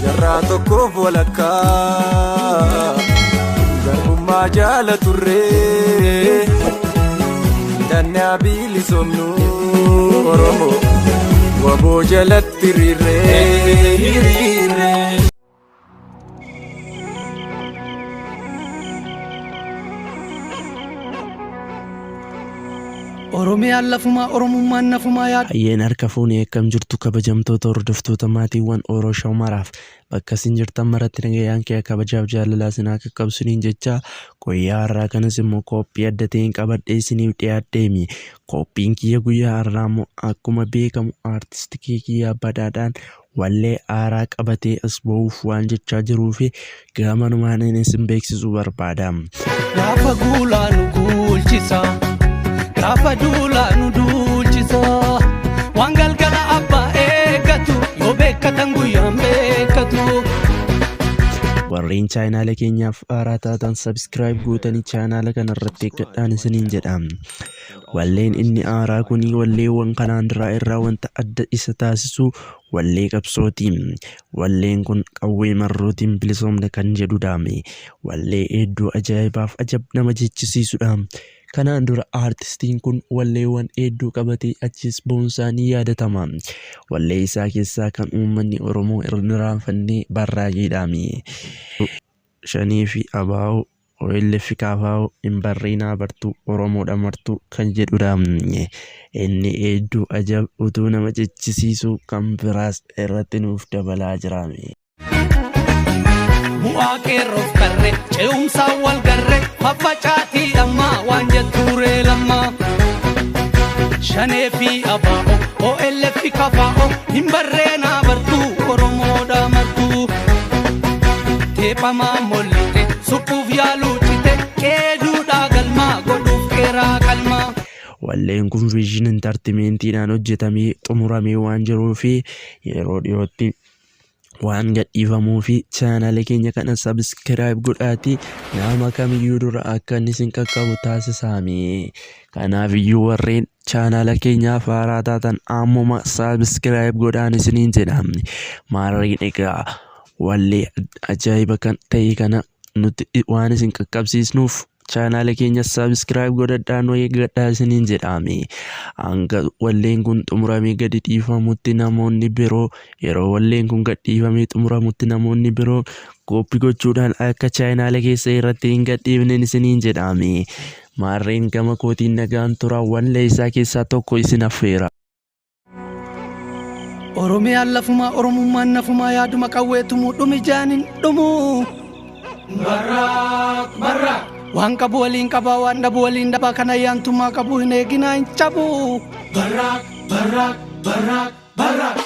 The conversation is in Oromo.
Jarraa tokkoof walakkaa garbummaa jaala turree hidhannaa bilisomnu Oromoo waboo jalatti hiriirree hiriirree. Oromiyaan lafumaa Oromummaan nafumaa yaada. Hayyeen harka fuunee akkam jirtu kabajamtoota hordoftoota maatiiwwan Oro Show maraaf bakka isin jirtan maratti nagayaan kee kabajaaf jaalalaa isin haa qaqqabu isiniin jecha guyyaa har'aa kanas immoo qophii adda ta'een qabadhee isiniif dhiyaadheemi. Qophiin kiyya guyyaa har'aa immoo akkuma beekamu aartist Keekiyyaa Badhaadhaan wallee haaraa qabatee as ba'uuf waan jechaa jiruu fi gamanumaan inni isin beeksisuu barbaada. Gaafa guulaa nu guulchisa. Gaafa duulaa nu duulchisa. Waan galgala abbaa eeggatu yoo beekkatan guyyaan beekkatu. Warreen chaayinaala keenyaaf haaraa taatan sabiskiraayib gootanii chaayinaala kana irratti eeggadhaan isiniin jedha. Walleen inni haaraa kun walleewwan kanaan duraa irraa wanta adda isa taasisu wallee qabsooti. Walleen kun qawwee marrootiin bilisoomna kan jedhudha. Wallee hedduu ajaa'ibaaf ajab nama jechisiisudha. Kanaan dura aartistiin kun walleewwan hedduu qabatee achis ba'uunsaa ni yaadatama. Wallee isaa keessaa kan uummanni Oromoo hin irraanfanne barraaqiidha. Shanii fi ABO OLF KFO hin barriinaa bartuu Oromoodha martuu kan jedhudha. Inni hedduu ajab utuu nama jechisiisuu kan biraas irratti nuuf dabalaa jira. Bu'aa qeerroof qarree ce'umsaan wal garree faffacaatii ammaa waan jettuuree lammaa. Shanee fi ABO OLF KFO hin barreenaa bartuu Oromoodha martuu. Teephamaa mollite suphuuf yaaluu cite qeeduudhaa galmaa godhuuf qeeraa qalmaa. Walleen kun Vision Entertainment'dhaan hojjetamee xumuramee waan jiruuf yeroo dhiyootti waan gadhiifamuu fi chaanala keenya kana subscribe godhaati nama kamiyyuu dura akka inni isin qaqqabu taasisaame. Kanaaf iyyuu warreen chaanala keenyaaf haaraa taatan ammuma subscribe godhaan isiniin jedha. Maarreen egaa wallee ajaa'iba kan ta'e kana nuti waan isin qaqqabsiisnuuf chaanaala keenya subscribe godhadhaa nu eeggadhaa isiniin jedhaame. Hanga walleen kun xumuramee gadi dhiifamutti namoonni biroo yeroo walleen kun gad dhiifamee xumuramutti namoonni biroo kooppi gochuudhaan akka chaanaala keessa irratti hin gadhiifneen isiniin jedhaame. Maarreen gama kootiin nagaan tura wallee isaa keessaa tokko isin affeera. Oromiyaan lafumaa Oromummaan nafumaa yaaduma qawwee tumuu dhumi jaanin dhumuu. Barraaq barraaq. Waan qabu waliin qabaa waan dhabu waliin dhabaa kan ayyaantummaa qabu hin eeginaa hin cabuu. Barraaq barraaq barraaq barraaq.